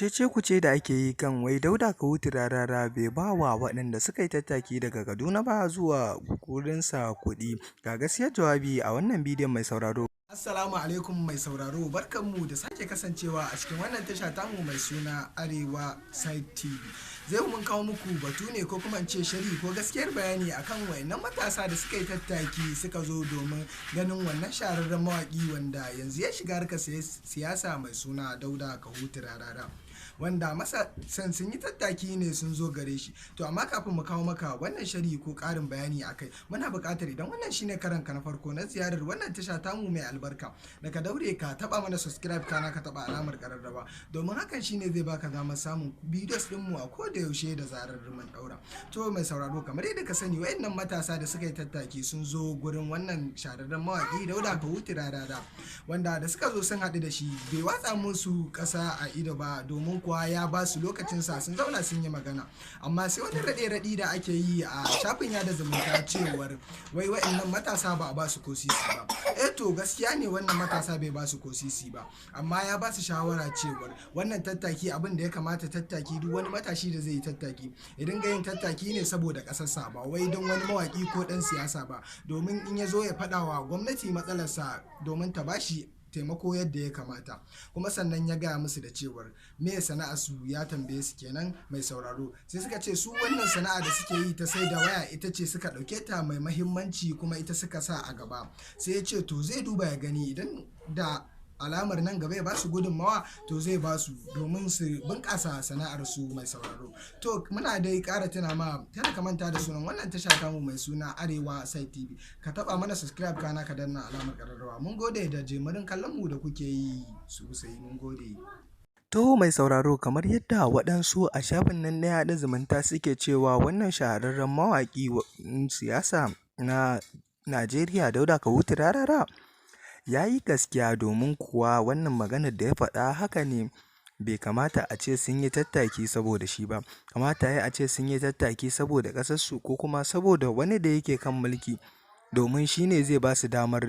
Cece-kuce da ake yi kan wai Dauda Kahutu Rarara bai ba wa waɗanda suka yi tattaki daga Kaduna ba zuwa wurinsa kuɗi. Ga gaskiyar jawabi a wannan bidiyon, mai sauraro. Assalamu alaikum, mai sauraro, barkanmu da sake kasancewa a cikin wannan tasha tamu mai suna Arewa Side TV. Zai mun kawo muku batu ne, ko kuma in ce sharhi ko gaskiyar bayani akan wayannan matasa da suka yi tattaki suka zo domin ganin wannan shahararren mawaki wanda yanzu ya shiga harkar siyasa mai suna Dauda Kahutu Rarara. Wanda matasan sun yi tattaki ne sun zo gare shi. To, amma kafin mu kawo maka wannan sharhi ko ƙarin bayani akai, muna buƙatar idan wannan shine karan ka na farko na ziyarar wannan tasha tamu mai albarka, da ka daure ka taba mana subscribe, kana ka taba alamar ƙararrawa, domin hakan shine zai baka damar samun videos din mu a koda yaushe da zarar mun daura. To, mai sauraro, kamar yadda ka sani, wayannan matasa da suka yi tattaki sun zo gurin wannan shahararren mawaki Dauda Kahutu Rarara, wanda da suka zo sun haɗu da shi, bai watsa musu ƙasa a ido ba, domin kuwa ya ba su lokacinsa, sun zauna sun yi magana. Amma sai wani raɗe-raɗi da ake yi a shafin yada zumunta cewar wai wa'annan matasa ba a ba su ko sisi ba. Eh, to, gaskiya ne, wannan matasa bai ba su ko sisi ba, amma ya ba su shawara cewar wannan tattaki, abin da ya kamata tattaki, duk wani matashi da zai yi tattaki ya dinga yin tattaki ne saboda ƙasarsa, ba wai don wani mawaki ko ɗan siyasa ba, domin in ya zo ya faɗa wa gwamnati matsalarsa domin ta bashi taimako yadda ya kamata. Kuma sannan ya gaya musu da cewar me sana'a su, ya tambaye su kenan, mai sauraro, sai suka ce su wannan sana'a da suke yi ta sai da waya ita ce suka ɗauke ta mai mahimmanci, kuma ita suka sa a gaba. Sai ya ce to, zai duba ya gani, idan da alamar nan gaba ya ba su gudunmawa, to zai ba su domin su bunƙasa sana'ar su, mai sauraro. To, muna dai ƙara tuna ma, kada ka manta da sunan wannan tasha tamu mai suna Arewa Side TV, ka taba mana subscribe, kana ka danna alamar ƙararrawa. Mun gode da jimirin kallon mu da kuke yi sosai, mun gode. To, mai sauraro, kamar yadda waɗansu a shafin nan na yaɗa zumunta suke cewa wannan shahararren mawaƙi siyasa na Najeriya, Dauda Kahutu Rarara, ya yi gaskiya, domin kuwa wannan maganar da ya faɗa haka ne. Bai kamata a ce sun yi tattaki saboda shi ba, kamata ya yi a ce sun yi tattaki saboda ƙasarsu ko kuma saboda wani da yake kan mulki, domin shi ne zai ba su damar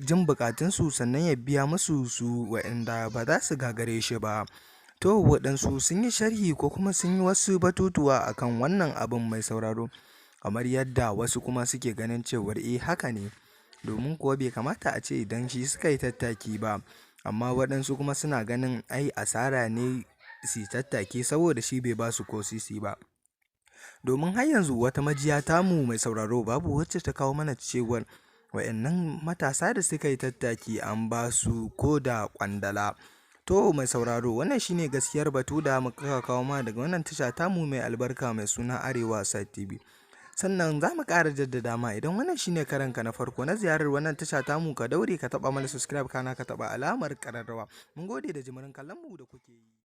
jin buƙatunsu, sannan ya biya musu su waɗanda ba za su gagare shi ba. To, waɗansu sun yi sharhi ko kuma sun yi wasu batutuwa akan wannan abin, mai sauraro, kamar yadda wasu kuma suke ganin cewar eh, haka ne, domin kuwa bai kamata a ce idan shi suka yi tattaki ba. Amma waɗansu kuma suna ganin ai asara ne su yi tattaki saboda shi, bai ba su ko sisi ba. Domin har yanzu wata majiya tamu, mai sauraro, babu wacce ta kawo mana cewar waɗannan matasa da suka yi tattaki an ba su ko da ƙwandala. To, mai sauraro, wannan shine gaskiyar batu da muka kawo ma daga wannan tasha tamu mai albarka mai suna Arewa Side TV. Sannan za mu ƙara jaddada ma, idan wannan shine karanka na farko na ziyarar wannan tasha tamu, ka daure ka taɓa mana subscribe, kana ka taɓa alamar ƙararrawa. Mun gode da jimirin kallon mu da kuke yi.